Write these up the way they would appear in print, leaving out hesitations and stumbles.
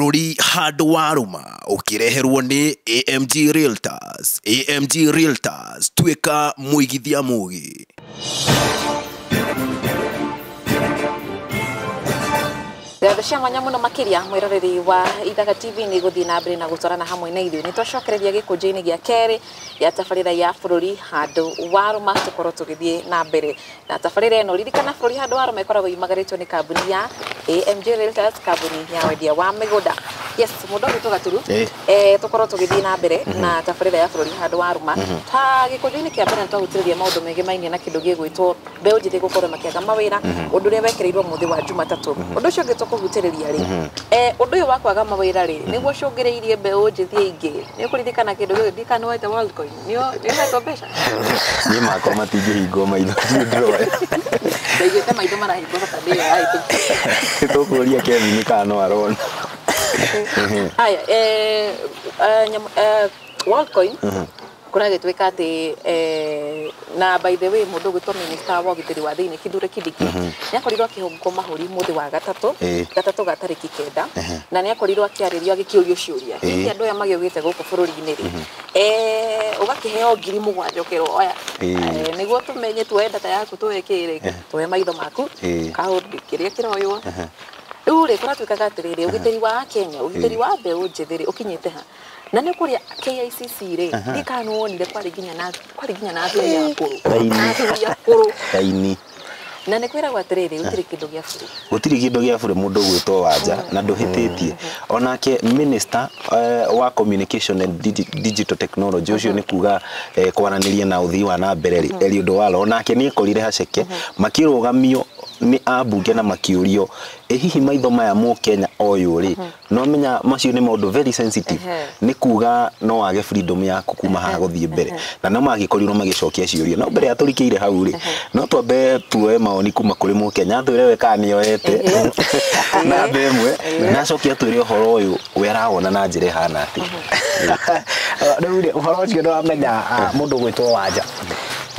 Bũrũri handũ warũma ũkĩreherwo nĩ AMG Realtors. AMG Realtors, tuĩka mũigithia mũgĩ. Ngatho cia mwanya muno makiria mwiroreri wa Ithaga TV ni guthii na mbere na gutwarana hamwe na ithuĩ. Nĩ twacokereria gĩkũnjũ-inĩ gĩa kerĩ gĩa tabarĩra ya bũrũri handũ warũma, tũkorwo tũgĩthiĩ na mbere na tabarĩra ĩno. Ririkana bũrũri handũ warũma ĩkoragwo yumagarĩtio nĩ kambuni ya AMG Realtors, kambuni ya wendia wa mĩgũnda. Yes, mũndũ ũgwĩtwo Gaturu, tũkorwo tũgĩthiĩ na mbere na tabarĩra ya bũrũri handũ warũma. Ta gĩkũnjũ-inĩ kĩa mbere nĩtwahutĩrĩria maũndũ maingĩ mainie na kĩndũ gĩgwĩtwo mbeũ njĩthĩ gũkorwo makĩaga mawĩra, ũndũ ũrĩa wekĩrĩirwo mũthĩ wa Jumatatũ. Ũndũ ũcio ũngĩ tũkũhutĩrĩria rĩ, ũndũ ũyũ wa kwaga mawĩra rĩ, nĩguo ũcũngĩrĩirie mbeũ njĩthĩ aingĩ. Nĩ ũkũririkana kĩndũ gĩkĩ, ndirikana nĩwoete Worldcoin, nĩ ũhetwo mbeca? Niĩ makwa matingĩhingwo maitho, ndirĩ ndĩroya. Ndaiguĩte maitho marahingwo Saturday ĩyo yahĩtũkire. Tũkũria Kevin kana no arona. Haya, Worldcoin kũragĩtuĩka atĩ na by the way, mũndũ ũgwĩtwo minister wa ũgitĩri wa thĩinĩ Kithure Kindiki nĩ akorirwo akĩhũngwo mahũri mũthĩ wa gatatũ, gatatũ ga tarĩki 9, na nĩ akorirwo akĩarĩrio agĩkĩũrio ciũria hihi andũ aya magĩũkĩte gũkũ bũrũri-inĩ rĩ, ũgakĩheo 7,000 ũkerwo oya, nĩguo tũmenye tuoe data yaku tuwe kĩrĩ tuoe maitho maku kaũndũ kĩrĩa kĩroywo. Rĩu rĩ, kũratuĩkaga atĩrĩrĩ, ũgitĩri wa Kenya, ũgitĩri wa mbeũ njĩthĩ rĩ, ũkinyĩte ha? Na nĩ kũrĩa KICC rĩ, ndiĩ kana nĩ wonire kwarĩ nginya na athuri akũrũ. Raini. Athuri akũrũ. Raini. Na nĩ kwĩragwo atĩrĩrĩ, gũtirĩ kĩndũ gĩa bũrũri. Gũtirĩ kĩndũ gĩa bũrĩ, mũndũ ũgwĩtwo Wanja, na ndũhĩtĩtie. Onake minister wa communication and digital technology, ũcio nĩ kuga kwaranĩria na ũthii wa na mbere rĩ, Eliud Owalo, onake nĩ ekorire haceke makĩrũgamio nĩ ambunge na makĩũrio, ĩ hihi maitho maya mũkenya ũyũ rĩ, no menya macio nĩ maũndũ very sensitive, nĩ kuga no wage freedom yaku kuma haha gũthiĩ mbere, na no magĩkorirwo magĩcokia ciũria. No mbere ya tũrikĩire hau rĩ, no twambe tuoe mawoni kuma kũrĩ mũkenya, atwĩre we kana nĩoete namba ĩmwe, na acoke atwĩre ũhoro ũyũ we arawona na njĩra ĩhana atĩa. Rĩu rĩ, ũhoro ũcio nĩwamenya, mũndũ gwĩtwo Wanja,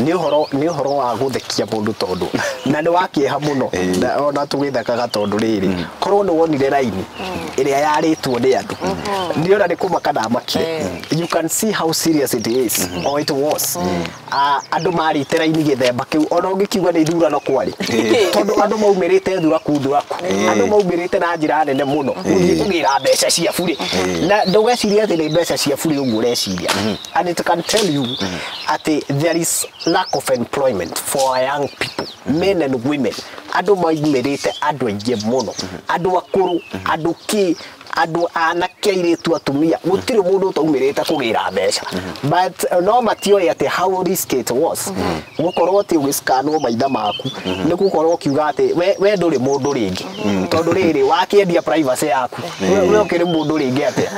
nĩ ũhoro wa gũthekia mũndũ, tondũ na nĩ wa kĩeha mũno. Na ona tũgĩthekaga tondũ rĩrĩ, korwo nĩ wonire raini ĩrĩa yarĩtwo nĩ andũ, nĩ ona nĩ kũmaka ndamakire. You can see how serious it is or it was. Andũ marĩte raini gĩthemba kĩu, ona ũngĩkiuga nĩ ithurano kwarĩ, tondũ andũ maumĩrĩte thuraku thuraku, andũ maumĩrĩte na njĩra nene mũno gũthiĩ kũgĩra mbeca cia burĩ, na ndũgeciria atĩ nĩ mbeca cia burĩ ũguo ũreciria. And it can tell you atĩ there is lack of employment for our young people, men and women. Andũ maumĩrĩte, andũ aingĩ mũno, andũ akũrũ, andũ kĩ, andũ anake, airĩtu, atumia, gũtirĩ mũndũ ũtaumĩrĩte kũgĩra mbeca. But no matioĩ atĩ how risky it was gũkorwo atĩ ũgĩscanwo maitha maku, nĩ gũkorwo ũkiuga atĩ we ndũrĩ mũndũ rĩngĩ, tondũ rĩrĩ wakĩendia privacy yaku, we ũkĩrĩ mũndũ rĩngĩ atĩa?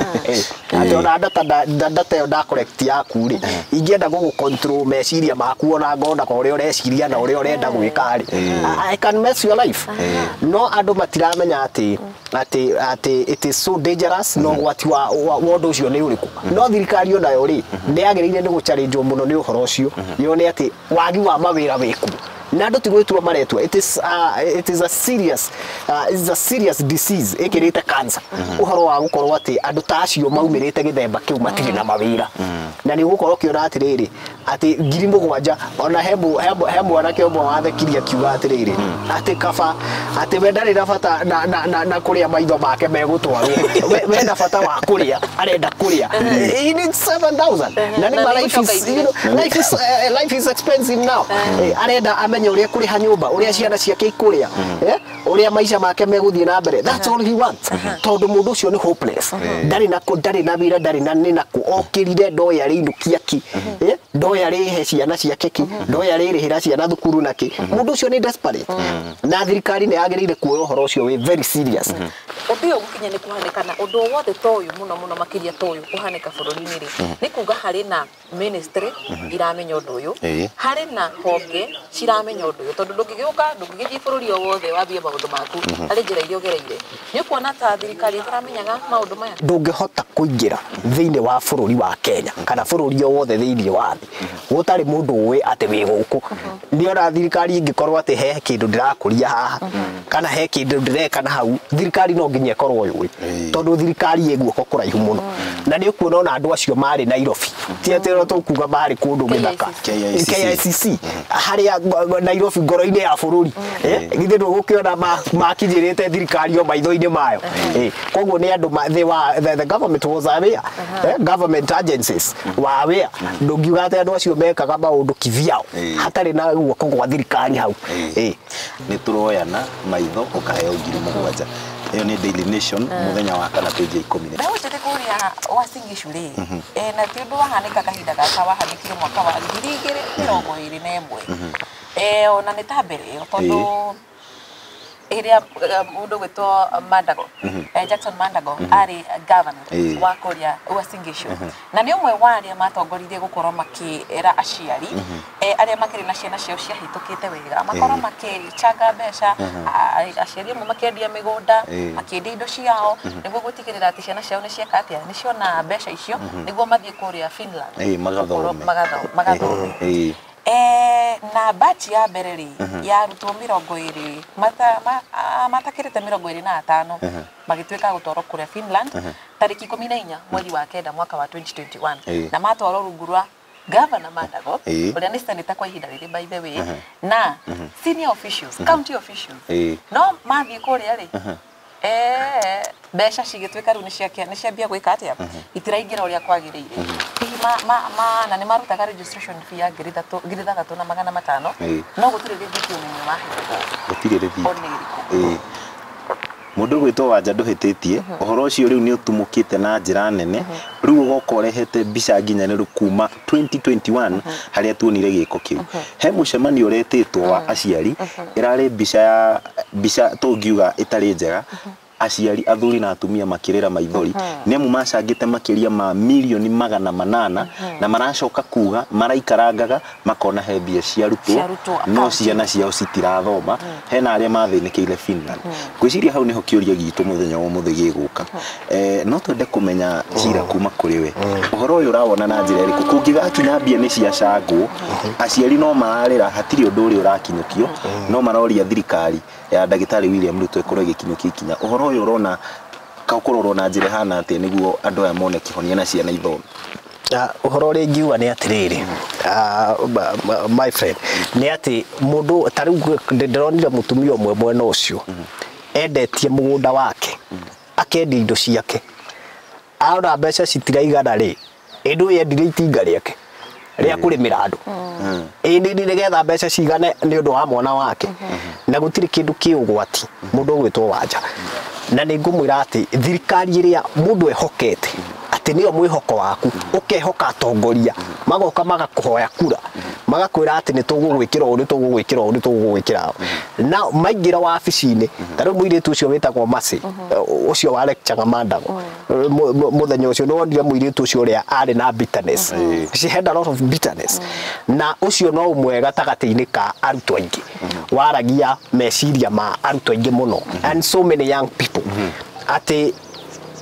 Atĩ ona data ĩyo nda collect yaku rĩ, ingĩenda gũgũ control meciria maku, ona ngona ũrĩa ũreciria na ũrĩa ũrenda gwĩka rĩ, I can mess your life. No andũ matiramenya atĩ it is so dangerous, no ũgwati wa ũndũ ũcio nĩ ũrĩkũ. No thirikari onayo rĩ, nĩ yagĩrĩire nĩ gũchallengewo mũno nĩ ũhoro ũcio, yone atĩ wagi wa mawĩra wĩkuo na andũ ti gwĩtua maretua. It is a serious disease ĩkĩrĩte cancer, ũhoro wa gũkorwo atĩ andũ ta acio maumĩrĩte gĩthemba kĩu matirĩ na mawĩra. Na nĩ ũgũkorwo ũkĩona atĩrĩrĩ, atĩ 7,000, ona he mwanake ũmwe wathekirie akiuga atĩrĩrĩ, atĩ kaba atĩ we ndarĩ na bata na kũrĩa maitho make megũtwarwo, we na bata wa kũrĩa, arenda kũrĩa. He needs 7000 na nĩ ma life is, you know, life is expensive now. Arenda amenye ũrĩa kũrĩha nyũmba, ũrĩa ciana ciake ikũrĩa, ũrĩa maica make megũthiĩ na mbere. That's all he wants, tondũ mũndũ ũcio nĩ hopeless, ndarĩ na ndarĩ na wĩra, ndarĩ na nĩ nakũ okĩrire, ndoĩ arĩinũkia ki, ndoĩ arĩhe ciana ciake ki, ndoĩ arĩrĩhĩra ciana thukuru na kĩ. Mũndũ ũcio nĩ desperate, na thirikari nĩ yagĩrĩire kuoya ũhoro ũcio wĩ very serious. Ũndũ ũyũ gũkinya nĩ kũhanĩka na ũndũ o wothe ta ũyũ, mũno mũno makĩria ta ũyũ kũhanĩka bũrũri-inĩ rĩ, nĩ kuga harĩ na ministry iramenya ũndũ ũyũ, harĩ na honge ciramenya ũndũ ũyũ, tondũ ndũngĩgĩũka, ndũngĩgĩthiĩ bũrũri o wothe wambie maũndũ maku harĩ njĩra iria ũgereire. Nĩ ũkuona ta thirikari ĩtaramenyaga maũndũ maya? Ndũngĩhota kũingĩra thĩinĩ wa bũrũri wa Kenya kana bũrũri o wothe thĩinĩ wa thĩ. Gũtarĩ mũndũ ũĩ atĩ wĩ gũkũ. Nĩ ona thirikari ĩngĩkorwo atĩ he kĩndũ ndĩrakũria haha kana he kĩndũ ndĩreka na hau, thirikari no nginya ĩkorwo yũĩ, tondũ thirikari ĩ guoko kũraihu mũno. Na nĩ ũkuona ona andũ acio marĩ Nairobi, ti atĩ no tũkuga marĩ kũndũ gĩthaka, KICC. KICC harĩa Nairobi ngoro-inĩ ya bũrũri. Githĩ ndũgũkĩona makinyĩrĩte thirikari o maitho-inĩ mayo? Koguo nĩ andũ they were, the government was aware, government agencies were aware. Ndũngiuga atĩ andũ acio mekaga maũndũ kivyao hatarĩ na guoko gwa thirikari hau. Nĩ tũroyana maitho ũkaheo 7,000. Ĩyo nĩ Daily Nation mũthenya wa kana, page ya 10. Mbeũ njĩthĩ kũrĩa Uasin Gishu rĩ, na ti ũndũ wahanĩka kahinda gaka, wahanĩkire mwaka wa 2021, ona nĩ ta mbere ĩyo, tondũ ĩrĩa mũndũ gwĩtwo Mandago, Jackson Mandago arĩ governor wa kũrĩa Uasin Gishu, na nĩ ũmwe wa arĩa matongoririe gũkorwo makĩra aciari arĩa makĩrĩ na ciana ciao ciahĩtũkĩte wega makorwo makĩchanga mbeca. Aciari amwe makĩendia mĩgũnda, makĩendia indo ciao nĩguo gũtigĩrĩra atĩ ciana ciao nĩ cieka atĩa, nĩ ciona mbeca icio nĩguo mathiĩ kũrĩa Finland magathome. Gũkorwo magathome. Na batch ya mbere rĩ, ya arutwo 20 matakĩrĩte 25 magĩtuĩka gũtwarwo kũrĩa Finland tarĩki 14 mweri wa kenda mwaka wa 2021, na matwarwo rungu rwa Governor Mandago, ũrĩa nĩ senator kwa ihinda rĩrĩ, by the way, na senior officials, county officials. No mathiĩ kũrĩa rĩ, mbeca cigĩtuĩka rĩu nĩ ciambia gwĩka atĩa, itiraingĩra ũrĩa kwagĩrĩire. Hihi na nĩ marutaga registration fee ya 6,500, no gũtirĩ rĩthiti o nĩmwe waheagwo. Gũtirĩ rĩthiti. O nĩ ĩrĩkũ. Mũndũ ũgwĩtwo Wanja, ndũhĩtĩtie ũhoro ũcio rĩu nĩ ũtumũkĩte na njĩra nene. Rĩu ũgoka ũrehete mbica nginyanĩru kuma 2021 harĩa tuonire gĩko kĩu. He mũcemanio ũretĩtwo wa aciari, ĩrarĩ mbica ya mbica tũngiuga ĩtarĩ njega, aciari athuri na atumia makĩrĩra maithori nĩ amu macangĩte makĩria ma mirioni 800, na maracoka kuga maraikarangaga makona he mbia ciarutwo Ciarutwo no account. ciana ciao citirathoma, hena arĩa mathĩnĩkĩire Finland. Ngwĩciria hau nĩho kĩũria gitũ mũthenya wa ũmũthĩ gĩgũka. No twende kũmenya cira kuma kũrĩ we, ũhoro ũyũ ũrawona na njĩra ĩrĩkũ kũngĩgakinya mbia nĩ ciacangwo, aciari no mararĩra hatirĩ ũndũ ũrĩa ũrakinyũkio, no maroria thirikari ya ndagĩtarĩ William Ruto ĩkorwo ĩgĩkinyũkia ikinya. Ũhoro ũyũ ũrona ũkũrorwo na njĩra ĩhana atĩa nĩguo andũ aya mone kĩhonia na ciana ithome? Ũhoro ũrĩa ingiuga nĩ atĩrĩrĩ, my friend, nĩ atĩ mũndũ ta rĩu ndĩronire mũtumia ũmwe mwena ũcio endetie mũgũnda wake, akendia indo ciake, arora mbeca citiraigana rĩ, ĩndũ ũyũ endirie itinga rĩake rĩa kũrĩmĩra andũ, ĩĩ nĩ nĩgetha mbeca cigane nĩ ũndũ wa mwana wake. Na gũtirĩ kĩndũ kĩ ũgwati mũndũ ũgwĩtwo Wanja, na nĩ ngũmwĩra atĩ thirikari ĩrĩa mũndũ ehokete atĩ nĩyo mwĩhoko waku, ũkehoka atongoria magoka magakũhoya kura, magakwĩra atĩ nĩ tũgũgwĩkĩra ũũ, nĩ tũgũgwĩkĩra ũũ, nĩ tũgũgwĩkĩra ũũ, na maingĩra wabici-inĩ ta rĩu mũirĩtu ũcio wĩtagwo Mercy, ũcio wa lecture Mandago mũthenya ũcio, nĩ wonire mũirĩtu ũcio ũrĩa arĩ na bitterness. She had a lot of bitterness, na ũcio no ũmwe gatagatĩ-inĩ ka arutwo aingĩ waragia meciria ma arutwo aingĩ mũno and so many young people, atĩ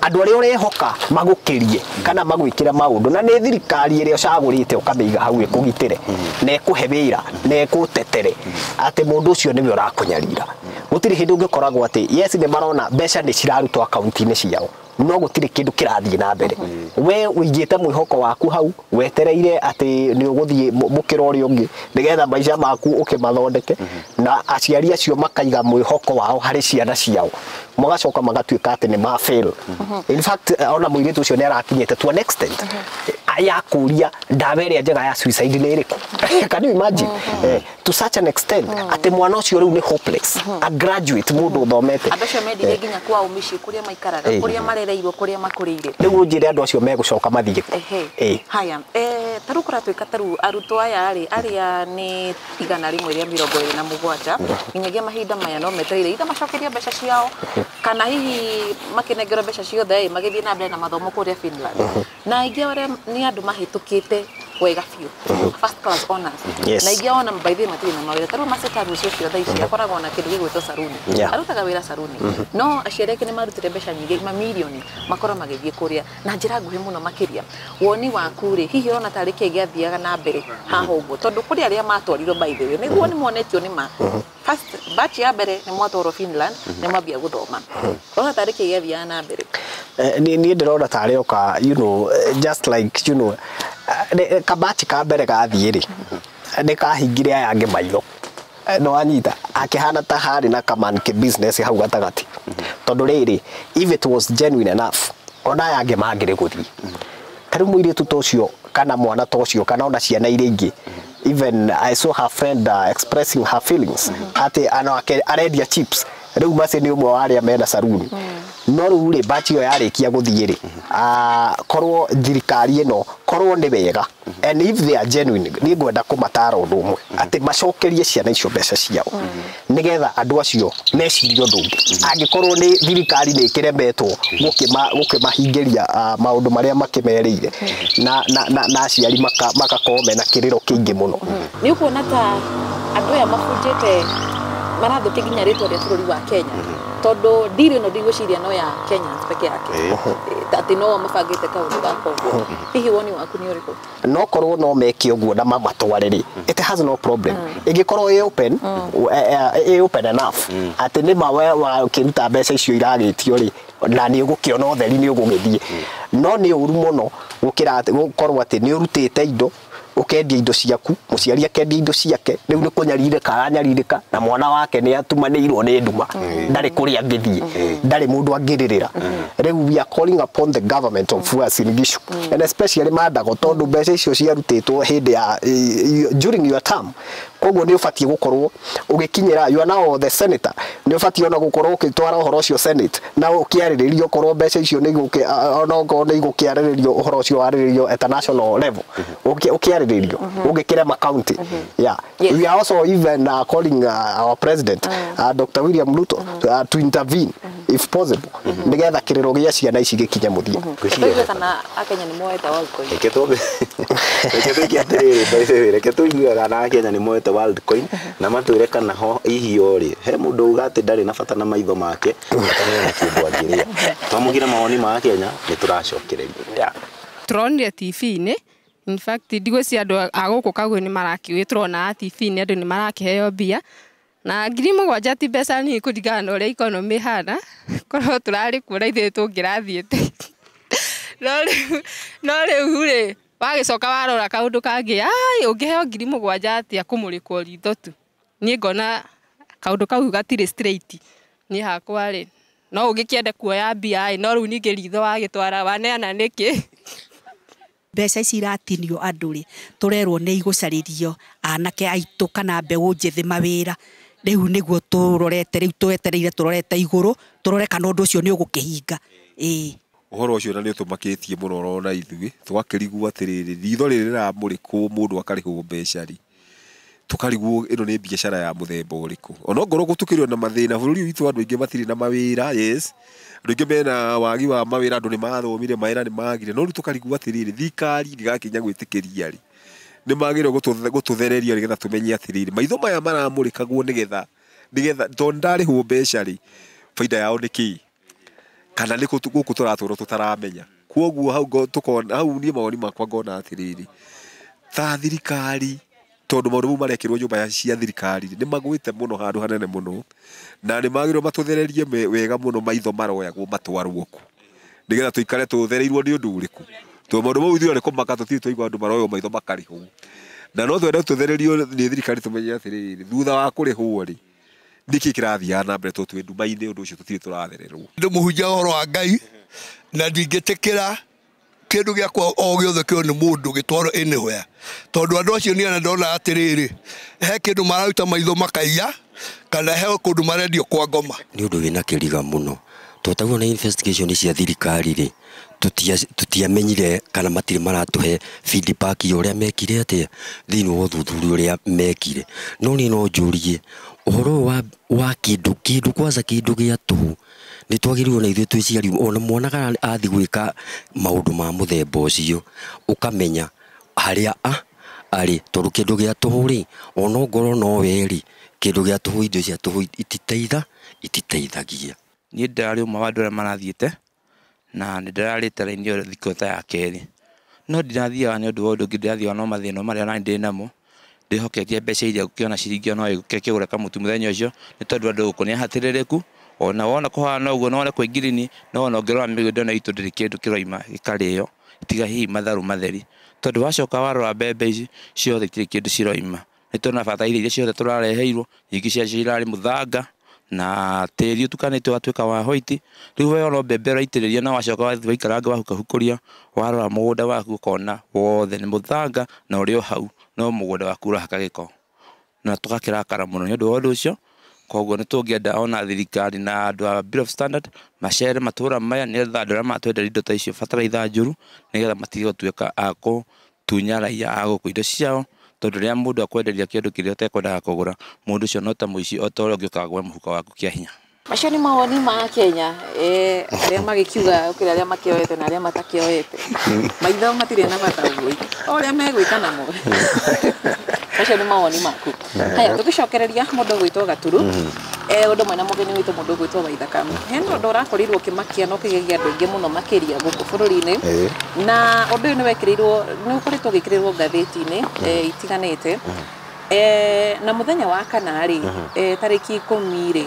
andũ arĩa ũrehoka magũkĩrie kana magwĩkĩre maũndũ, na nĩ thirikari ĩrĩa ũcagũrĩte ũkamĩiga hau ĩkũgitĩre na ĩkũhe wĩra na ĩkũtetere, atĩ mũndũ ũcio nĩwe ũrakũnyarira. Gũtirĩ hĩndĩ ũngĩkoragwo atĩ yes, nĩ marona mbeca nĩ cirarutwo akaunti-inĩ ciao, no gũtirĩ kĩndũ kĩrathiĩ na mbere. We ũigĩte mwĩhoko waku hau, wetereire atĩ nĩ ũgũthiĩ mũkĩra ũrĩa ũngĩ nĩgetha maica maku ũkĩmathondeke, na aciari acio makaiga mwĩhoko wao harĩ ciana ciao, magacoka magatuĩka atĩ nĩ ma fail. In fact, ona mũirĩtu ũcio nĩ arakinyĩte to an extent ya kũria ndawa ĩrĩa njega ya suicide nĩ ĩrĩkũ. Can you imagine? To such an extent atĩ mwana ũcio rĩu nĩ hopeless, a graduate, mũndũ ũthomete. Andũ acio mendirie nginya kwao mĩciĩ kũrĩa maikaraga, kũrĩa marereirwo, kũrĩa makũrĩire. Rĩu ũnjĩre andũ acio megũcoka mathiĩ kũ? Ehe. Haya, tarĩu kũratuĩka tarĩu arutwo aya rĩ, arĩa nĩ 127, nginyagia mahinda maya no metereire itha macokerie mbeca ciao kana hihi makĩnengerwo mbeca ciothe ĩ magĩthiĩ na mbere na mathomo kũrĩa Finland, na aingĩ arĩa nĩ andũ mahĩtũkĩte. wega biũ, first class honors. Yes. Na ingĩ ona by the way matirĩ na mawĩra. Ta rĩu Maseta rũciũ ũcio thaa ici akoragwo na kĩndũ gĩgwĩtwo saruni. Arutaga wĩra saruni, no aciari ake nĩ marutire mbeca nyingĩ, mamirioni, makorwo magĩthiĩ kũrĩa na njĩra nguhĩ mũno makĩria. Woni waku rĩ, hihi ũrona tarĩ kĩĩ gĩathiaga na mbere haha ũguo? Tondũ kũrĩ arĩa matwarirwo, by the way, nĩguo nĩ monetio nĩ ma first batch ya mbere nĩ mwatwarwo Finland, nĩ mwambia gũthoma. Ũrona tarĩ kĩĩ gĩathiaga na mbere? Niĩ ndĩrona tarĩ oka just like kabachi ka mbere gathiĩ rĩ, nĩ kahingire aya angĩ maitho. Nĩ wanyita akĩhana ta harĩ na kamanke business hau gatagatĩ, tondũ rĩrĩ, if it was genuine enough, ona aya angĩ mangĩrĩ gũthiĩ. Ta rĩu mũirĩtu ta ũcio kana mwana ta ũcio kana ona ciana iria ingĩ, even I saw her friend expressing her feelings atĩ anake arendia chips. Rĩu Mercy nĩ ũmwe wa arĩa mena saruni. No rĩu rĩ, batch ĩyo yarĩkia gũthiĩ rĩ, korwo thirikari ĩno korwo nĩ wega and if they are genuine, niĩ ngwenda kũmatara ũndũ ũmwe, atĩ macokerie ciana icio mbeca ciao, nĩgetha andũ acio mecirie ũndũ ũngĩ. Angĩkorwo nĩ thirikari nĩ ĩkĩremetwo gũkĩmahingĩria maũndũ marĩa makĩmerĩire, na aciari magakorwo mena kĩrĩro kĩingĩ mũno. Nĩ ũkuona ta andũ aya mabunjĩte marathũkia nginya rĩtwa rĩa bũrũri wa Kenya, tondũ ndiri ĩno ndigwĩciria no ya Kenyans peke yake, atĩ no mabangĩte kaũndũ gaka ũguo. Hihi woni waku nĩ ũrĩkũ? No korwo no meke ũguo na mamatware rĩ, it has no problem. Ĩngĩkorwo ĩ open, ĩ open enough atĩ nĩ ma we wakĩruta mbeca icio iragĩtio rĩ, na nĩ ũgũkĩona ũtheri, nĩ ũgũgĩthiĩ. No nĩ ũru mũno gũkĩra gũkorwo atĩ nĩ ũrutĩte indo, ũkendia indo ciaku, mũciari akendia indo ciake, rĩu nĩ kũnyarirĩka aranyarirĩka, na mwana wake nĩ atumanĩirwo nĩ nduma, ndarĩ kũrĩa angĩthiĩ, ndarĩ mũndũ angĩrĩrĩra. Rĩu we are calling upon the government of Uasin Gishu and especially Mandago, tondũ mbeca icio ciarutĩtwo hĩndĩ ya during your term, koguo nĩ ũbatiĩ gũkorwo ũgĩkinyĩra, you are now the senator, nĩ ũbatiĩ ona gũkorwo ũgĩtwara ũhoro ũcio Senate na ũkĩarĩrĩrio, okorwo mbeca icio nĩ ona okorwo nĩ igũkĩarĩrĩrio, ũhoro ũcio warĩrĩrio at a national level, ũkĩarĩrĩrio ũgĩkĩrema county. Yeah. We are also even calling our president, Dr. William Ruto, to intervene if possible, nĩgetha kĩrĩro gĩa ciana ici gĩkinye mũthia. Tũigue kana Akenya nĩ moete Worldcoin. Reke twambe, reke twĩke atĩrĩrĩ, by the way, reke tũigue kana Akenya nĩ moete Worldcoin na matwĩre kana ho ihiyo rĩ, he mũndũ uga atĩ ndarĩ na bata na maitho make, bata nĩ ona kĩndũ angĩrĩa. Twamũkĩra mawoni ma Akenya nĩ tũracokereria. Tũronire TV-inĩ. In fact, ndigwĩciria andũ a gũkũ Kagwĩ nĩ marakĩũĩ. Tũrona TV-inĩ andũ nĩ marakĩheo mbia, na 7,000 ti mbeca nini kũringana na ũrĩa economy ĩhana. Korwo tũrarĩ kuo na ithuĩ tũngĩrathiĩte, no rĩu rĩ, wagĩcoka warora kaũndũ kangĩ, ai, ũngĩheo 7,000 atĩa kũmũrĩkwo ritho tu? Niĩ ngona kaũndũ kau gatirĩ straight. Niĩ hakwa rĩ, no ũngĩkĩende kuoya mbia ĩ, no rĩu ningĩ ritho wagĩtwara waneana nĩkĩ? Mbeca ici iratinio andũ rĩ, tũrerwo nĩ igũcarĩrio anake aitũ kana mbeũ njĩthĩ mawĩra. Rĩu nĩguo tũrorete, rĩu twetereire, tũrorete igũrũ, tũrore kana ũndũ ũcio nĩ ũgũkĩhinga, ĩĩ. Ũhoro ũcio na nĩ ũtũmakĩtie mũno ona ithuĩ tũgakĩrigwo atĩrĩrĩ, ritho rĩrĩ rĩramũrĩkwo mũndũ akarĩhwo mbeca rĩ, tũkarigwo ĩno nĩ biacara ya mũthemba ũrĩkũ? Onokorwo gũtukĩrwo na mathĩna bũrũri ũyũ witũ, andũ aingĩ matirĩ na mawĩra. Yes, andũ aingĩ mena wagi wa mawĩra, andũ nĩ mathomire, mawĩra nĩ magire, no rĩu tũkarigwo atĩrĩrĩ, thirikari ĩngĩgakinya gwĩtĩkĩria rĩ, nĩ magĩrĩirwo gũtũthereria nĩgetha tũmenye atĩrĩrĩ, maitho maya maramũrĩkagwo nĩgetha tondũ ndarĩhwo mbeca rĩ, baida yao nĩ kĩĩ? Kana nĩ gũkũ tũratũrwo tũtaramenya? Koguo hau tũkona hau, niĩ mawoni makwa ngona atĩrĩrĩ, ta thirikari, tondũ maũndũ mau marekĩrwo nyũmba cia thirikari nĩ magwĩte mũno handũ hanene mũno, na nĩ magĩrĩirwo matũthererie wega mũno maitho maroyagwo matwarwo kũ, nĩgetha tũikare tũthereirwo nĩ ũndũ ũrĩkũ, tondũ maũndũ mau ithuĩ nĩ kũmaka tũtirĩ twaigua andũ maroywo maitho makarĩhwo. Na no twende tũthererio nĩ thirikari, tũmenye atĩrĩrĩ, thutha wa kũrĩhwo rĩ, nĩkĩ kĩrathiaga na mbere, tondũ twĩ nduma-inĩ, ũndũ ũcio tũtirĩ tũrathererwo. Ndĩ mũhunjia ũhoro wa Ngai na ndingĩtĩkĩra kĩndũ gĩakwa o gĩothe kĩo nĩ mũndũ gĩtwarwo anywhere, tondũ andũ acio niĩ ndona atĩrĩrĩ, he kĩndũ mararuta maitho makaiya, kana he kũndũ marendio kwa ngoma. Nĩ ũndũ wĩna kĩriga mũno, tondũ na investigation cia thirikari rĩ, tũtiamenyire kana matirĩ maratũhe feedback ya ũrĩa mekire atĩa thĩinĩ wa ũthuthuria ũrĩa mekire. No niĩ no njũrie ũhoro ũyũ wa kĩndũ kwanza, kĩndũ gĩa tũhũ. Nĩ twagĩrĩirwo na ithuĩ twĩ ciari, ona mwana kana athiĩ gwĩka maũndũ ma mũthemba ũcio, ũkamenya harĩa arĩ tondũ kĩndũ gĩa tũhũ rĩ ona ongorwo no we rĩ kĩndũ gĩa tũhũ indo cia tũhũ ititeithagia. Niĩ ndĩrarĩ ũmwe wa andũ arĩa marathiĩte na nĩ ndĩrarĩte raini ĩyo thikũ ta ya kerĩ, no ndirathiaga nĩ ũndũ wa ũndũ ũngĩ, ndĩrathiaga no mathĩna marĩa nani ndĩ namo, ndĩhoketie mbeca iria ngũkĩona ciringi ĩyo no ĩũke kĩgũre kamũtu mũthenya ũcio, nĩ tondũ andũ gũkũ nĩ ahatĩrĩrĩku, ona wona kũhana ũguo no wone kwĩ ngirini, no ona ũngĩrora mĩgũnda ĩno itũ ndĩrĩ kĩndũ kĩroima gĩkarĩo tiga hihi matharũ matheri, tondũ wacoka warora mbembe ici ciothe itirĩ kĩndũ ciroima, nĩ tũrona bataraitha iria ciothe tũrareheirwo nyingĩ ciacio irarĩ mũthanga na tĩri ũtukanĩte ũgatuĩka wa white. Rĩu we ona mbembe ũraitĩrĩria na wacoka wathiĩ waikaranga wahukahukũria, warora mũgũnda waku ũkona wothe nĩ mũthanga na ũrĩ o hau no mũgũnda waku ũrahaka gĩko, na tũgakĩrakara mũno nĩ ũndũ wa ũndũ ũcio. Koguo nĩ tũngĩenda ona thirikari na andũ a Bureau of Standard macere matũra maya nĩgetha andũ arĩa maratwenderia indo ta icio bataraitha njũru nĩgetha matige gũtuĩka a kũtunya raia a gũkũ indo ciao, tondũ rĩrĩa mũndũ akwenderia kĩndũ kĩrĩa ũtekwendaga kũgũra, mũndũ ũcio no ta mũici o ta ũrĩa ũngĩũkaga gwe mũhuko waku kĩa hinya. Macio nĩ mawoni ma Kenya arĩa magĩkiuga gũkĩra arĩa makĩoete na arĩa matakĩoete. Maitho matirĩ na bata ũguo o ũrĩa megwĩka namo. Macio nĩ mawoni maku. Haya, tũgĩcokereria mũndũ ũgwĩtwo Gaturu, ũndũ mwena mũgeni witũ mũndũ ũgwĩtwo Waithaka, hena ũndũ ũrakorirwo ũkĩmakia na ũkĩgegia andũ aingĩ mũno makĩria gũkũ bũrũri-inĩ, na ũndũ ũyũ nĩ wekĩrĩirwo, nĩ ũkoretwo ũgĩkĩrĩrwo ngathĩti-inĩ itiganĩte. Na mũthenya wa kana rĩ, tarĩki 10 rĩ,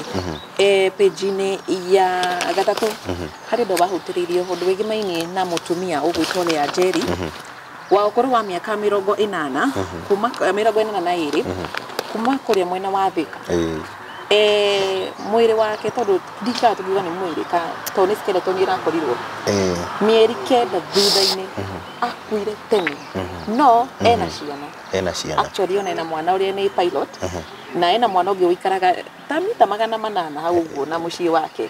page-inĩ ya 3 harĩ ũndũ wahutĩrĩirio ũndũ wĩgĩmainie na mũtumia ũgwĩtwo Leah Njeri wa ũkũrũ wa mĩaka 80 kuma 82 kuma kũrĩa mwena wa Thika. Mwĩrĩ wake tondũ ndikaga tũkiuga nĩ mwĩrĩ tondũ nĩ skeleton ĩrakorirwo mĩeri 9 thutha-inĩ akuire tene, no ena ciana, actually ona ena mwana ũrĩa nĩ pilot, na ena mwana ũngĩ ũikaraga ta mita 800 hau ũguo na mũciĩ wake.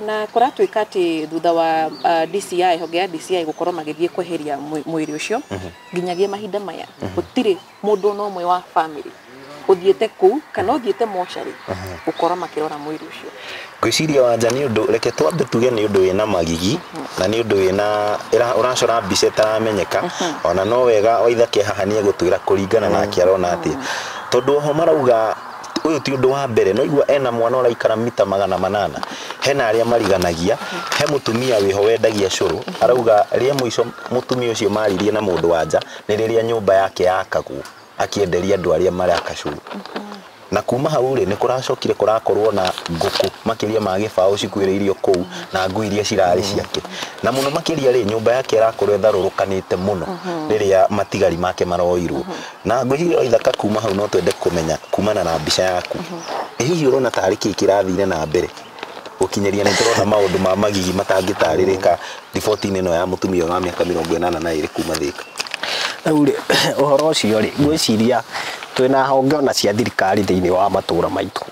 Na kũratuĩka atĩ thutha wa DCI, honge ya DCI gũkorwo magĩthiĩ kweheria mwĩrĩ ũcio, nginyagia mahinda maya gũtirĩ mũndũ ona ũmwe wa family ũthiĩte kũu kana ũthiĩte mocarĩ gũkorwo makĩrora mwĩrĩ ũcio. Ngwĩciria Wanja nĩ ũndũ, reke twambe tuge nĩ ũndũ wĩna magigi na nĩ ũndũ wĩna ũracora mbica ĩtaramenyeka, ona no wega Waithaka haha nĩ egũtwĩra kũringana nake arona atĩa, tondũ oho marauga ũyũ ti ũndũ wa mbere, no igua ena mwana ũraikara mita 800, hena arĩa mariganagia, he mũtumia wĩho wendagia cũrũ, arauga rĩa mũico mũtumia ũcio maririe na mũndũ wanja nĩ rĩrĩa nyũmba yake yakagwo akĩenderia andũ arĩa maraka cũrũ. Na kuma hau rĩ nĩ kũracokire kũrakorwo na ngũkũ makĩria ma gĩbaũ cikuĩrĩirio kũu na ngui iria cirarĩ ciake, na mũno makĩria rĩ nyũmba yake ĩrakorwo ĩtharũrũkanĩte mũno rĩrĩa matigari make maroirwo. Na ngwĩciria Waithaka kuma hau no twende kũmenya kumana na mbica yaku, hihi ũrona tarĩ kĩĩ kĩrathire na mbere gũkinyĩria nĩ tũrona maũndũ ma magigi matangĩtarĩrĩka riboti-inĩ ĩno ya mũtumia wa mĩaka 82 kuma Thika? Rĩu rĩ ũhoro ũcio rĩ ngwĩciria twĩna honge ona cia thirikari thĩinĩ wa matũra maitũ.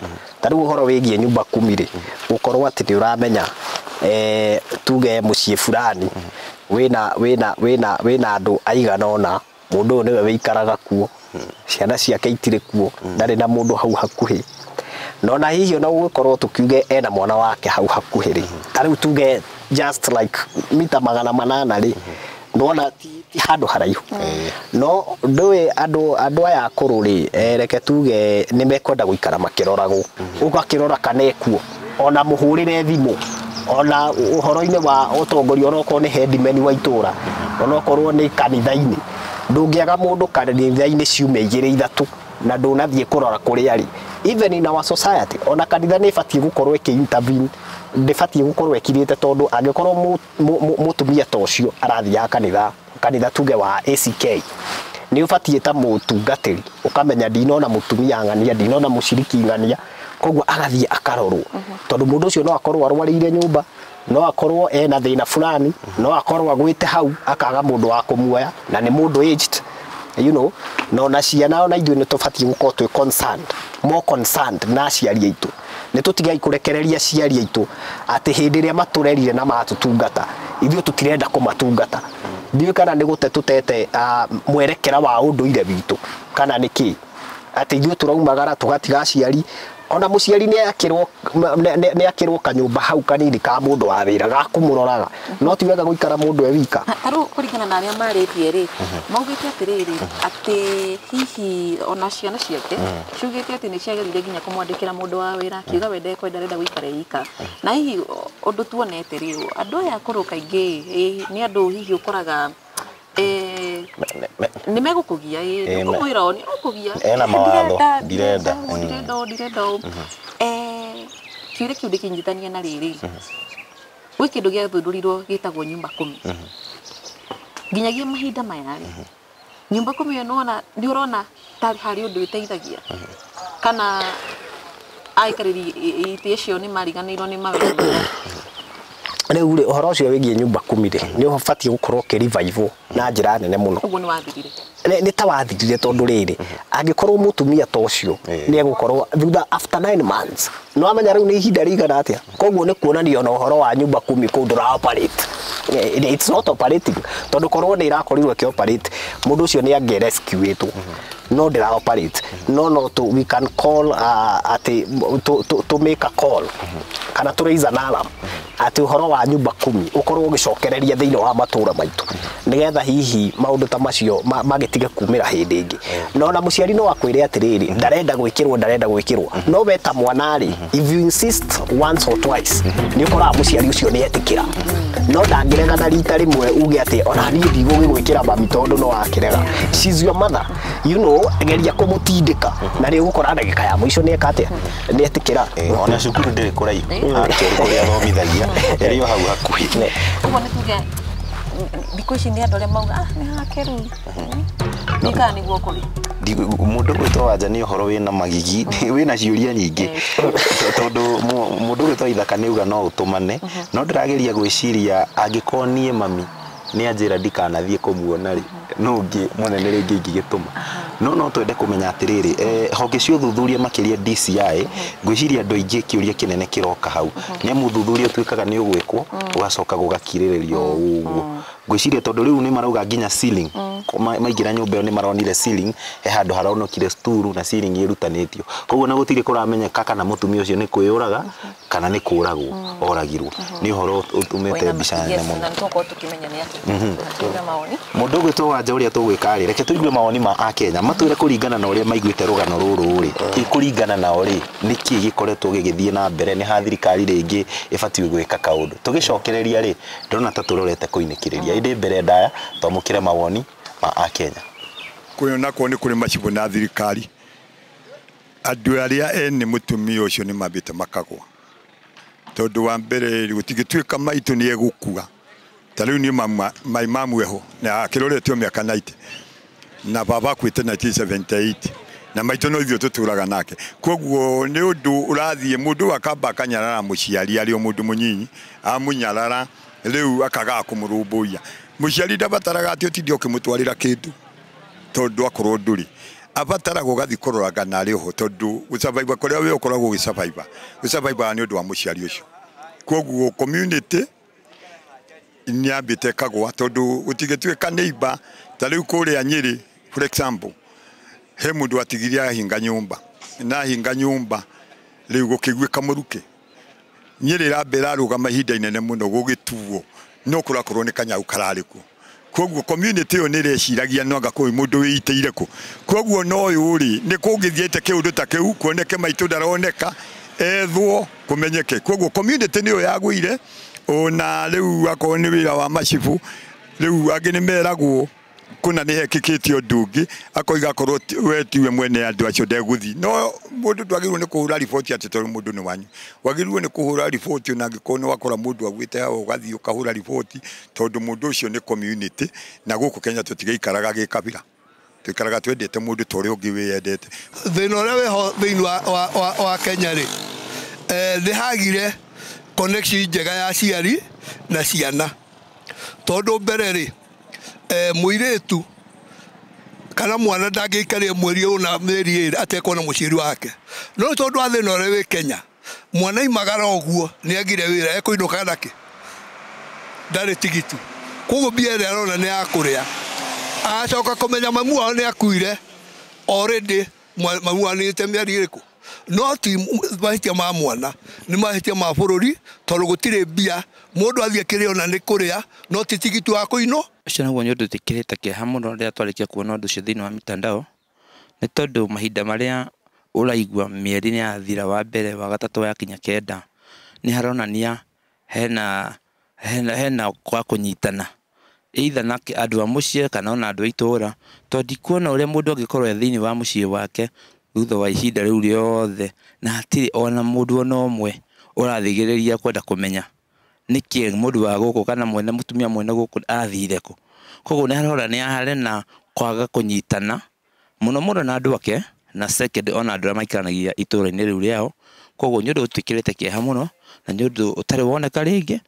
Ta rĩu ũhoro wĩgiĩ nyumba kumi rĩ, gũkorwo atĩ nĩ ũramenya tuge mũciĩ fulani wĩna wĩna wĩna wĩna andũ aigana ũna, mũndũ ũyũ nĩwe wĩikaraga kuo, ciana ciake itirĩ kuo, ndarĩ na mũndũ hau hakuhĩ, no na hihi ona gũgĩkorwo tũkiuge ena mwana wake hau hakuhĩ rĩ, ta rĩu tuge just like mita 800 rĩ, nona ti handũ haraihu. No ndũĩ andũ aya akũrũ rĩ, reke tuge nĩ mekwenda gũikara makĩroragwo, ũgakĩrora kana ekuo, ona mũhũrĩre thimũ, ona ũhoro-inĩ wa ũtongoria, ona okorwo nĩ headman wa itũra, ona okorwo nĩ kanitha-inĩ, ndũngĩaga mũndũ kanitha-inĩ ciumia 2 3 na ndũnathiĩ kũrora kũrĩa arĩ. Even in our society, ona kanitha nĩ ĩbatiĩ gũkorwo ĩkĩ intervene, ndĩbatiĩ gũkorwo ĩkirĩte, tondũ angĩkorwo mũtumia ta ũcio arathiaga kanitha tuge wa ACK, nĩ ũbatiĩ ta mũtungatĩri ũkamenya ndinona mũtumia ng'ania, ndinona mũciriki ng'ania, koguo agathiĩ akarorwo, tondũ mũndũ ũcio no akorwo arwarĩire nyũmba, no akorwo ena thĩna fulani, no akorwo agwĩte hau akaga mũndũ wa kũmuoya, na nĩ mũndũ aged, you know, no na ciana ona ithuĩ nĩ tũbatiĩ gũkorwo twĩ concerned, more concerned na aciari aitũ. Nĩ tũtigai kũrekereria aciari aitũ atĩ hĩndĩ ĩrĩa matũrerire na matũtungata, ithuĩ tũtirenda kũmatungata. Ndiũĩ kana nĩ gũte tũtete mwerekera wa ũndũire witũ kana nĩ kĩ, atĩ ithuĩ tũraumagara tũgatiga aciari Ona mũciari nĩ akĩrwo kanyũmba hau kanini ka mũndũ wa wĩra ga kũmũroraga, no ti wega gũikara mũndũ e wika. Ta rĩu kũringana na arĩa marĩtie rĩ, maugĩte atĩrĩrĩ, atĩ hihi ona ciana ciake ciugĩte atĩ nĩ ciageririe nginya kũmwandĩkĩra mũndũ wa wĩra, akiuga we ndekwenda, arenda gũikara e ika. Na hihi ũndũ tuonete rĩ, andũ aya akũrũ kaingĩ nĩ andũ hihi ũkoraga nĩ megũkũgia, ũkũmwĩra ũũ nĩ ũkũgia, Ena mawatho, ndirenda. Ndirenda ũũ, ndirenda ũũ. Kĩũria kĩu ndĩkĩnyitithania na rĩrĩ, gwĩ kĩndũ gĩathundũrirwo gĩtagwo nyumba kumi. Nginyagia mahinda maya rĩ, nyumba kumi ĩyo nĩwona, nĩ ũrona ta harĩ ũndũ ĩteithagia, kana aikarĩri itĩ icio nĩ mariganĩirwo nĩ mawĩra mao? Rĩu rĩ, ũhoro ũcio wĩgiĩ nyumba kumi rĩ, nĩ ũbatiĩ gũkorwo ũkĩ-revive na njĩra nene mũno. Ũguo nĩ wathirire? Nĩ ta wathirire, tondũ rĩrĩ, angĩkorwo mũtumia ta ũcio nĩ egũkorwo thutha after 9 months, nĩ wamenya rĩu nĩ ihinda rĩigana atĩa. Koguo nĩ kuonania ona ũhoro wa nyumba kumi kũu ndũra operate. It's not operating, tondũ korwo nĩ ĩrakorirwo ĩkĩ operate, mũndũ ũcio nĩ angĩ rescuĩtwo, no ndĩra operate. No to, we can call atĩ to make a call kana to raise an alarm atĩ ũhoro wa nyumba kumi ũkorwo ũgĩcokereria thĩinĩ wa matũra maitũ, nĩgetha hihi maũndũ ta macio magĩtige kumĩra hĩndĩ ĩngĩ. Na ona mũciari no akwĩre atĩrĩrĩ, ndarenda gwĩkĩrwo, ndarenda gwĩkĩrwo, no we ta mwana rĩ, if you insist once or twice, nĩ ũkoraga mũciari ũcio nĩ etĩkĩra, no ndangĩrega na rita rĩmwe uge atĩ ona niĩ ndigũgĩgwĩkĩra mami, tondũ no akĩrega. She's your mother, geria kũmũtindĩka na nĩ ũgũkora ndagĩka ya mũico nĩ eka atĩa, nĩ etĩkĩra. Ona cukuru ndĩrĩ kũraihu, hakĩrĩ kũrĩa athomithagia ĩrĩ o hau hakuhĩ. Ũguo nĩ tuge thikũ ici nĩ andũ arĩa mauga, ah, nĩ hake rĩu nĩ kana nĩguo kũrĩ. Mũndũ gwĩtwo Wanja nĩ ũhoro wĩna magigi, wĩna ciũria nyingĩ, tondũ mũndũ gwĩtwo Ithaka nĩ uga no ũtũmane, no ndĩrageria gwĩciria angĩkorwo niĩ mami nĩ anjĩra ndikanathiĩ kũmuona rĩ, no ũngĩ mũnene rĩngĩ ingĩgĩtũma. No twende kũmenya atĩrĩrĩ, honge cia ũthuthuria makĩria DCI, ngwĩciria andũ aingĩ kĩũria kĩnene kĩroka hau nĩ amu ũthuthuria ũtuĩkaga nĩ ũgwĩkwo, ũgacoka gũgakirĩrĩrio o ũguo. Ngwĩciria tondũ rĩu nĩ marauga nginya ceiling, maingĩra nyũmba ĩyo nĩ maronire ceiling, he handũ haronokire sturu na ceiling ĩrutanĩtio, koguo na gũtirĩ kũramenyeka kana mũtumia ũcio nĩ kwĩyũraga kana nĩ kũragwo oragirwo. Nĩ ũhoro ũtũmĩte mbica nene mũno. Na nĩtũgũkorwo tũkĩmenya nĩ atĩa. Tuge mawoni. Mũndũ ũgwĩtwo Wanja, ũrĩa tũgwĩka rĩ, reke tũigue mawoni ma akenya matwĩre kũringana na ũrĩa maiguĩte rũgano rũrũ rĩ, kũringana nao rĩ, nĩkĩ gĩkoretwo gĩgĩthiĩ na mbere, nĩ ha thirikari rĩngĩ ĩbatiĩ gwĩka kaũndũ. Tũgĩcokereria rĩ, ndĩrona ta tũrorete kũinĩkĩrĩria, ĩndĩ mbere ndaya twamũkĩre mawoni ma akenya. Kũyũ nakuo nĩ kũrĩ macibũ na thirikari, andũ arĩa ene mũtumia ũcio nĩ mambĩte makagwa, tondũ wa mbere gũtingĩtuĩka maitũ nĩ egũkua. Ta rĩu niĩ mai mamu eho na akĩroretio mĩaka 90, na baba akuĩte 1978, na maitũ no ithuĩ tũtũraga nake. Koguo nĩ ũndũ ũrathiĩ mũndũ akamba akanyarara mũciari arĩ o mũndũ mũnyinyi, amũnyarara rĩu akagaga kũmũrũmbũiya. Mũciari ndabataraga atĩ ũtinde ũkĩmũtwarĩra kĩndũ, tondũ akorwo ndũrĩ abataraga ũgathiĩ kũroraga narĩ oho, tondũ gũsurvive kũrĩa we ũkoragwo ũgĩsurvive, gũsurvive nĩ ũndũ wa mũciari ũcio. Koguo community nĩ yambĩte ĩkagwa, tondũ gũtingĩtuĩka neighbor. Ta rĩu kũrĩa Nyĩrĩ, for example, he mũndũ atigire ahinga nyũmba, na ahinga nyũmba rĩu gũkĩiguĩka mũrukĩ. Nyĩrĩ ĩramba ĩrarũgama ihinda inene mũno gũgĩtuo no kũrakorwo nĩ kanyau kararĩ kuo. Koguo community ĩyo nĩ ĩreciragia no anga kwĩ mũndũ wĩitĩire kũ. Koguo no ũyũ rĩ, nĩ kũngĩthiĩte kĩũndũ ta kĩu kuoneke maitũ ndaroneka, ethwo kũmenyeke. Koguo community nĩyo yagũire. Ona rĩu akorwo nĩ wĩra wa macibũ, rĩu angĩ nĩ meragwo kũna nĩ hekĩkĩte ũndũ ũngĩ, akoiga akorwo we tiwe mwene andũ acio ndegũthiĩ. No mũndũ ndwagĩrĩirwo nĩ kũhũra riboti atĩ tondũ mũndũ nĩ wanyu, wagĩrĩirwo nĩ kũhũra riboti ona angĩkorwo nĩ wakora mũndũ agwĩte hau, ũgathiĩ ũkahũra riboti, tondũ mũndũ ũcio nĩ community. Na gũkũ Kenya tũtigĩikaraga gĩkabira, tũikaraga twendete mũndũ ta ũrĩa ũngĩ wĩyendete. Thĩna ũrĩa wĩho thĩinĩ wa Kenya rĩ, nĩ hagire connection njega ya aciari na ciana, tondũ mbere rĩ, mũirĩtu kana mwana ndangĩikaria mweri ũna, mĩeri 2 atekona mũciari wake. No tondũ wa thĩna ũrĩa wĩ Kenya, mwana imagara ũguo nĩ agire wĩra, ekũinũka nakĩ? Ndarĩ tigiti. Koguo mbia ĩrĩa arona nĩ ya kũrĩa, agacoka kũmenya mamu wao nĩ akuire already. Mamu wao nĩte mĩeri ĩrĩkũ? No ti mahĩtia ma mwana, nĩ mahĩtia ma bũrũri, tondũ gũtirĩ mbia mũndũ athiĩ kĩrĩo na nĩ kũrĩa, no ti tigiti wa kũinwo. Ũcio naguo nĩ ũndũ ũtĩkĩrĩte kĩeha mũno rĩrĩa twarĩkia kuona ũndũ ũcio thĩinĩ wa mitandao, nĩ tondũ mahinda marĩa ũraigua mĩeri nĩ yathira wa mbere, wa gatatũ yakinya 9, nĩ haronania hena kwa kũnyitana either na andũ a mũciĩ kana ona andũ a itũũra, tondũ ndikuona ũrĩa mũndũ angĩkorwo e thĩinĩ wa mũciĩ wake thutha wa ihinda rĩu rĩothe na hatirĩ ona mũndũ ona ũmwe ũrathigĩrĩria kwenda kũmenya nĩkĩ mũndũ wa gũkũ kana mwene mũtumia mwene gũkũ athire kũ. Koguo nĩ haronania harĩ na kwaga kũnyitana mũno mũno na andũ ake, na second ona andũ arĩa maikaranagia itũũra-inĩ rĩu rĩao. Koguo nĩ ũndũ ũtwĩkĩrĩte kĩeha mũno na nĩ ũndũ ũtarĩ woneka rĩngĩ,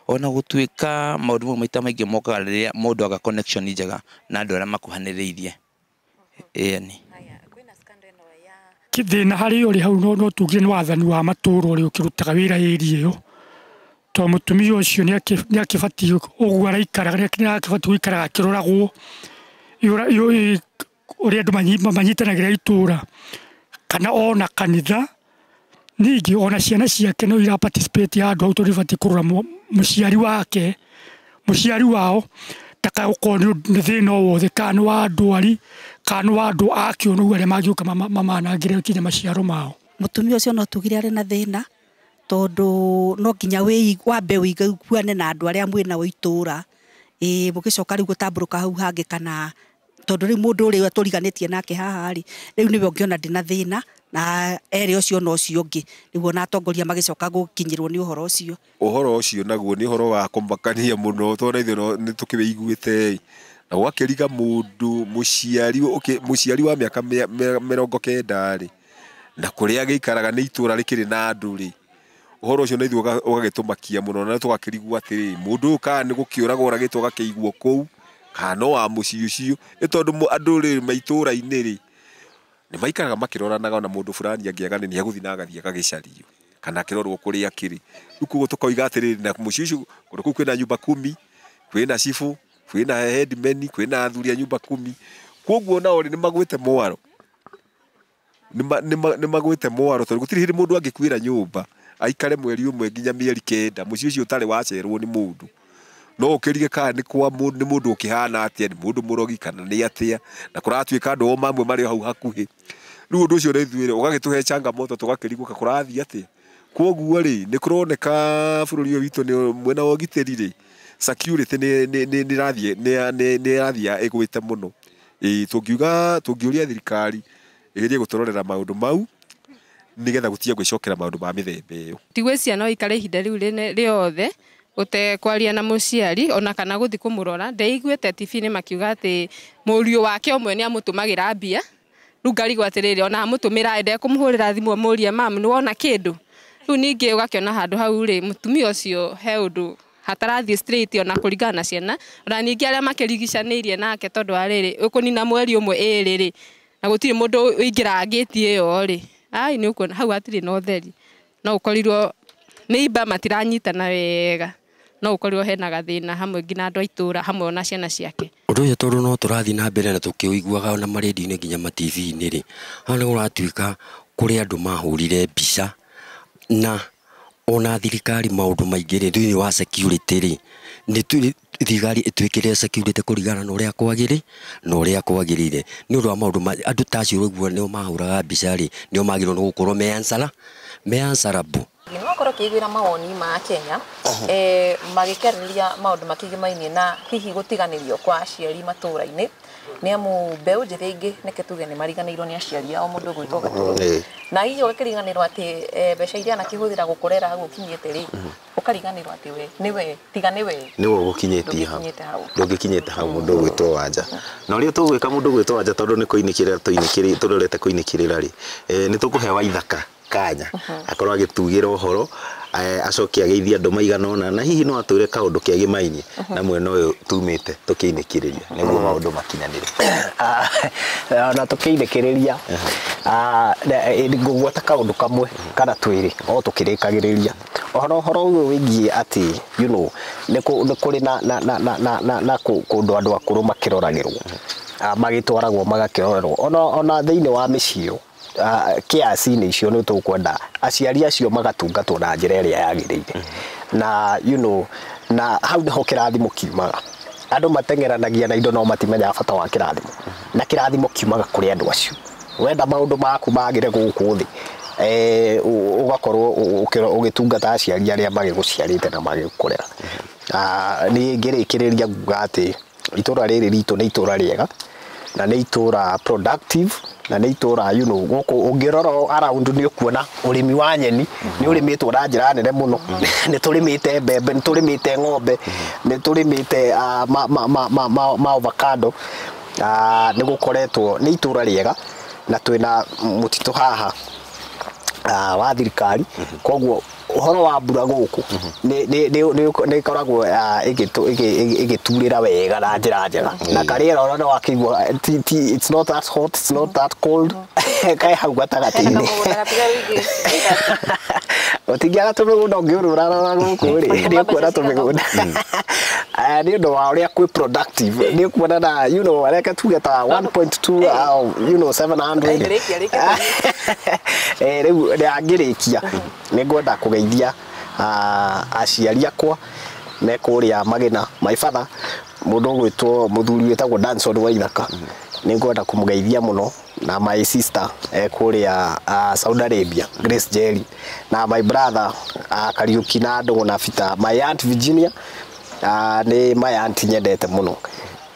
ona gũtuĩka maũndũ mau maita maingĩ mokaga rĩrĩa mũndũ aga connection njega na andũ arĩa makuhanĩrĩirie. Ĩni thĩna harĩ ũrĩ hau no tugire nĩ wathani wa matũũra ũrĩa ũkĩrutaga wĩra area ĩyo, tondũ mũtumia ũcio nĩ akĩbatiĩ ũguo araikaraga, nĩ akĩbatiĩ gũikaraga akĩroragwo ũrĩa andũ manyitanagĩra itũũra kana ona kanitha. Ningĩ ona ciana ciake no ira participate handũ hau, tondũ ibatiĩ kũrora mũciari wake, mũciari wao ndakagũkorwo nĩ thĩna o wothe, kana nĩ wa ndwari kana nĩ wa andũ a kĩũnũhu arĩa mangĩũka mamanangĩre kinya maciaro mao. Mũtumia ũcio no tugire arĩ na thĩna, tondũ no nginya wambe ũiguane na andũ arĩa mwĩ nao itũũra, mũgĩcoka rĩu gũtambũrũka hau hangĩ, kana tondũ rĩu mũndũ ũrĩa tũriganĩtie nake haha rĩ, rĩu nĩwe ũngĩona ndĩ na thĩna na erĩ ũcio na ũcio ũngĩ, nĩguo na atongoria magĩcoka gũkinyĩrwo nĩ ũhoro ũcio. Ũhoro ũcio naguo nĩ ũhoro wa kũmakania mũno, tondũ ithuĩ nĩ tũkĩwĩiguĩte, na gwakĩriga mũndũ mũciari wa mĩaka 90 rĩ, na kũrĩa agĩikaraga nĩ itũũra rĩkĩrĩ na andũ rĩ, ũhoro ũcio na ithuĩ ũgagĩtũmakia mũno, na tũgakĩrigwo atĩrĩ, mũndũ ũyũ kana nĩ gũkĩũragwo oragĩtwo agakĩigwo kũu, kana no wa mũciĩ ũcio, nĩ tondũ andũ rĩ ma itũũra-inĩ rĩ nĩ maikaraga makĩroranaga, ona mũndũ fulani angĩaga nĩ egũthiĩ na agathiĩ agagĩcario kana akĩrorwo kũrĩa akĩrĩ. Rĩu koguo tũkoiga atĩrĩrĩ, na mũciĩ ũcio kũndũ kũu kwĩna nyumba kumi, kwĩna cibũ, kwĩna headman, kwĩna athuri a nyumba kumi, koguo nao rĩ nĩ magwĩte mwaro, nĩ magwĩte mwaro, tondũ gũtirĩ hĩndĩ mũndũ angĩkuĩra nyũmba aikare mweri ũmwe nginya mĩeri 9 mũciĩ ũcio ũtarĩ wacerwo nĩ mũndũ. No ũkĩrige kana nĩ kwa nĩ mũndũ ũkĩhana atĩa, nĩ mũndũ mũrogi kana nĩ atĩa, na kũratuĩka andũ o mamwe marĩ o hau hakuhĩ. Rĩu ũndũ ũcio nĩ ithuĩ ũgagĩtũhe changamoto, tũgakĩrigwo kũrathiĩ atĩa. Koguo rĩ nĩ kũroneka bũrũri ũyũ witũ nĩ mwena wa ũgitĩri rĩ, security nĩ ĩrathiĩ ĩgwĩte mũno. Tũngiuga tũngĩũria thirikari ĩgerie gũtũrorera maũndũ mau nĩgetha gũtige gwĩcokera maũndũ ma mĩthemba ĩyo. Ti gwĩciria no ikare ihinda rĩu rĩothe ũtekwaria na mũciari ona kana gũthiĩ kũmũrora. Ndeiguĩte TV-inĩ makiuga atĩ mũriũ wake ũmwe nĩ amũtũmagĩra mbia, rĩu ngarigwo atĩrĩrĩ, ona amũtũmĩra ndekũmũhũrĩra thimũ amũrie mamu nĩ wona kĩndũ. Rĩu ningĩ ũgakĩona handũ hau rĩ, mũtumia ũcio he ũndũ hatarathiĩ straight ona kũringana na ciana, ona ningĩ arĩa makĩrigicanĩirie nake, tondũ wa rĩrĩ ũkũnina mweri ũmwe ĩrĩ rĩ, na gũtirĩ mũndũ ũingĩraga ngĩti ĩyo rĩ, ai nĩ ũkuona hau hatirĩ na ũtheri, no ũkorirwo neighbor matiranyitana wega, no ũkorirwo hena gathĩna hamwe nginya andũ a itũũra hamwe ona ciana ciake. Ũndũ ũyũ tondũ no tũrathiĩ na mbere na tũkĩũiguaga ona marendio-inĩ nginya ma TV-inĩ rĩ, haha nĩ kũratuĩka kũrĩ andũ mahũrire mbica na ona thirikari maũndũ maingĩ rĩ, thĩinĩ wa security rĩ, nĩ thirikari ĩtwĩkĩre security kũringana na ũrĩa kwagĩrĩ na ũrĩa kwagĩrĩire, nĩ ũndũ wa maũndũ andũ ta acio ũguo nĩo mahũraga mbica rĩ, nĩo magĩrĩirwo nĩ gũkorwo me answerable. Nĩ wakorwo ũkĩiguĩra mawoni ma Kenya magĩkĩarĩrĩria maũndũ makĩgimainie na hihi gũtiganĩrio kwa aciari matũũra-inĩ, nĩ amu mbeũ njĩthĩ aingĩ nĩke tuge nĩ mariganĩirwo nĩ aciari ao mũndũ ũgwĩtwo Gatũrũ, na hihi ũgakĩriganĩrwo atĩ mbeca iria anakĩhũthĩra gũkũrera hau ũkinyĩte rĩ, ũkariganĩrwo atĩ we nĩwe tiga nĩwe nĩwe ũgũkinyĩtie hau, ndũngĩkinyĩte hau mũndũ ũgwĩtwo Wanja. Na ũrĩa tũgwĩka mũndũ ũgwĩtwo Wanja, tondũ nĩ kũinĩkĩrĩra tũrorete kũinĩkĩrĩra rĩ, nĩ tũkũhe Waithaka kanya akorwo agĩtugĩra ũhoro, acoke ageithie andũ maigana ũna, na hihi no atwĩre kaũndũ kegĩmainie na mwena ũyũ tumĩte tũkĩinĩkĩrĩria nĩguo maũndũ makinyanĩre. Na tũkĩinĩkĩrĩria ngũgwata kaũndũ kamwe kana twĩrĩ o tũkĩrĩkagĩrĩria ũhoro ũyũ wĩgiĩ atĩ you know nĩ kũrĩ na kũndũ andũ akũrũ makĩroragĩrwo, magĩtwaragwo magakĩrorerwo ona thĩinĩ wa mĩciĩ. kĩaci-inĩ icio nĩ tũkwenda aciari acio magatungatwo na njĩra ĩrĩa yagĩrĩire. Na you know, na hau nĩho kĩrathimo kiumaga. Andũ mateng'eranagia na indo no matimenyaga bata wa kĩrathimo. Na kĩrathimo kiumaga kũrĩ andũ acio. Wenda maũndũ maku magĩre gũkũ thĩ, ũgakorwo ũgĩtungata aciari arĩa magĩgũciarĩte na magĩgũkũrera. Niĩ ngĩrĩkĩrĩria nguga atĩ itũra rĩrĩ ritũ nĩ itũra rĩega na nĩ itũra productive na nĩ itũra, you know, gũkũ ũngĩrora around nĩ ũkuona ũrĩmi wa nyeni nĩ ũrĩmĩtwo na njĩra nene mũno. Nĩ tũrĩmĩte mbembe, nĩ tũrĩmĩte ng'ombe, nĩ tũrĩmĩte ma avocado. Nĩ gũkoretwo nĩ itũra rĩega na twĩna mũtitũ haha wa thirikari, koguo ũhoro wa mbura gũkũ nĩ ĩkoragwo ĩgĩturĩra wega na njĩra njega, na karĩera ona nĩ wakĩigua it's not that hot, it's not that cold, kaĩ hau gatagatĩ-inĩ. Ũtingĩaga tũmĩgũnda ũngĩũrũra gũkũ rĩ, nĩ ũkuona tũmĩgũnda nĩ ũndũ wa ũrĩa kwĩ productive, nĩ ũkuona na, you know, reke tuge ta 1.2, you know, 700. Rĩu angĩrĩkia nĩ ngwenda kũgeithia aciari akwa me kũrĩa Magina, my father mũndũ ũgwĩtwo mũthuri wĩtagwo Danson Waithaka, nĩ ngwenda kũmũgeithia mũno, na my sister kũrĩa Saudi Arabia, Grace Jerry, na my brother Kariuki na Ndũng'ũ na Peter, my aunt Virginia, nĩ my aunt nyendete mũno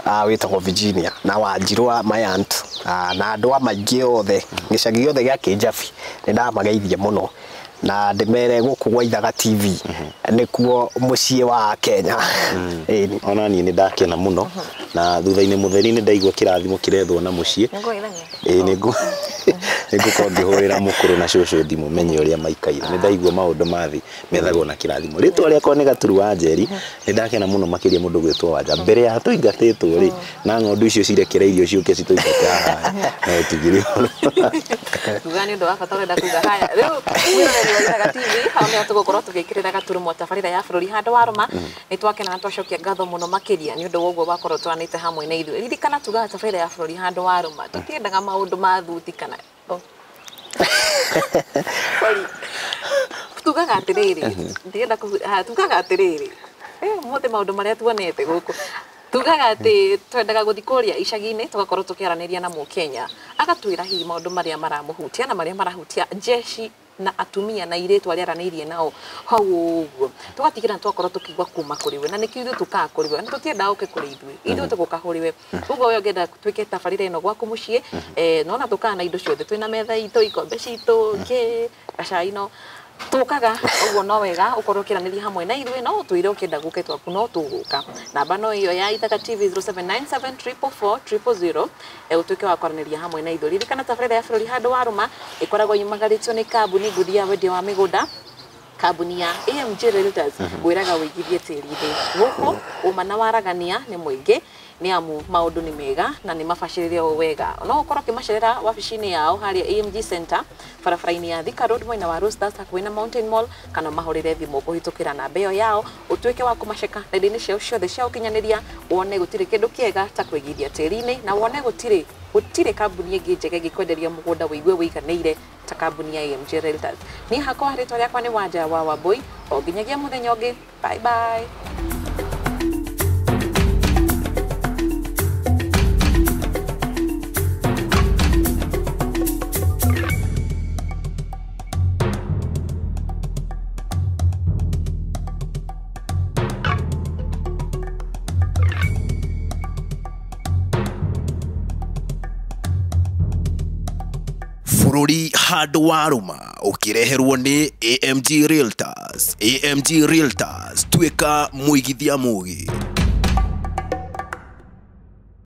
wĩtagwo Virginia, na Wanjirũ wa my aunt, na andũ a maingĩ othe gĩcagi gĩothe gĩa Kĩnjabi nĩ ndamageithia mũno, na ndĩmere gũkũ gwa Ithaga TV nĩkuo mũciĩ wa Kenya. Ona niĩ nĩ ndakena mũno, na thutha-inĩ mũtheri nĩ ndaigua kĩrathimo kĩrethwo na mũciĩ. Ĩĩ nĩngũkorwo ngĩhũrĩra mũkũrũ na cũcũ thimũ menye ũrĩa maikaire. Nĩ ndaigua maũndũ ma thĩ methagwo na kĩrathimo. Rĩtwa rĩakwa nĩ Gaturu wa Njeri, nĩ ndakena mũno makĩria mũndũ gwĩtwo Wanja. Mbere ya tũingatĩtwo rĩ, na ng'ondu icio cirekereirio ciũke citũingate haha, no tugire ũhoro. Kuga nĩ ũndũ wa bata ũrenda kuga haya. Rĩu mwĩroreri wa Ithaga TV, hau nĩho tũgũkorwo tũgĩkĩrĩra gaturumo tabarĩra ya bũrũri handũ wa rũma. Nĩ twakena na twacokia ngatho mũno makĩria nĩ ũndũ wa ũguo wakorwo twanĩte hamwe na ithuĩ. Ririkana tugaga tabarĩra ya bũrũri handũ wa rũma, tũtiendaga maũndũ ma thuti kana sorry, tugaga atĩrĩrĩ, ndienda tugaga atĩrĩrĩ, mũthĩ maũndũ marĩa tuonete gũkũ, tugaga atĩ twendaga gũthiĩ kũrĩa icagi-inĩ tũgakorwo tũkĩaranĩria na mũkenya agatwĩra hihi maũndũ marĩa maramũhutia na marĩa marahutia jeshi na atumia na airĩtu arĩa aranĩirie nao hau ũguo, tũgatigĩra twakorwo tũkĩigua kuma kũrĩ we, na nĩkĩo ithuĩ tũkaga kũrĩ we, na tũtiendaga ũke kũrĩ ithuĩ, ithuĩ tũgũka kũrĩ we. Ũguo we ũngĩenda twĩke tabarĩra ĩno gwaku mũciĩ, nona tũkaga na indo ciothe, twĩna metha itũ, ikombe citũ, kĩ gacai no tũkaga ũguo, no wega ũkorwo ũkĩranĩria hamwe na ithuĩ, no ũtwĩre ũkĩenda gũke twaku no tũgũka. Namba no ĩyo ya Ithaga TV 0797 444 000, ũtuĩke wa kwaranĩria hamwe na ithuĩ. Ririkana tabarĩra ya bũrũri handũ wa rũma ĩkoragwo yumagarĩtio nĩ kambuni ngũthi ya wendia wa mĩgũnda, kambuni ya AMG Realtors, ngwĩraga wĩigithie tĩri-inĩ gũkũ ũma na waragania nĩ mũingĩ, nĩ amu maũndũ nĩ mega na nĩ mabacĩrĩre o wega. No ũkorwo ũkĩmacerera wabici-inĩ yao harĩa AMG Center barabara-inĩ ya Thika Road mwena wa Roasters hakuhĩ na Mountain Mall, kana mahũrĩre thimũ kũhĩtũkĩra namba ĩyo yao, ũtuĩke wa kũmaceka nenda-inĩ ciao ciothe cia ũkinyanĩria, wone gũtirĩ kĩndũ kĩega ta kwĩigithia tĩri-inĩ, na wone gũtirĩ kambuni ĩngĩ njega ĩngĩkwenderia mũgũnda wĩigue wĩiganĩire ta kambuni ya AMG Realtors. Niĩ hakwa rĩtwa rĩakwa nĩ Wanja wa Wambui, o nginyagia mũthenya ũngĩ, bye bye. Bũrũri handũ wa rũma ũkĩreherwo nĩ AMG Realtors. AMG Realtors, tuĩka mũigithia mũgĩ.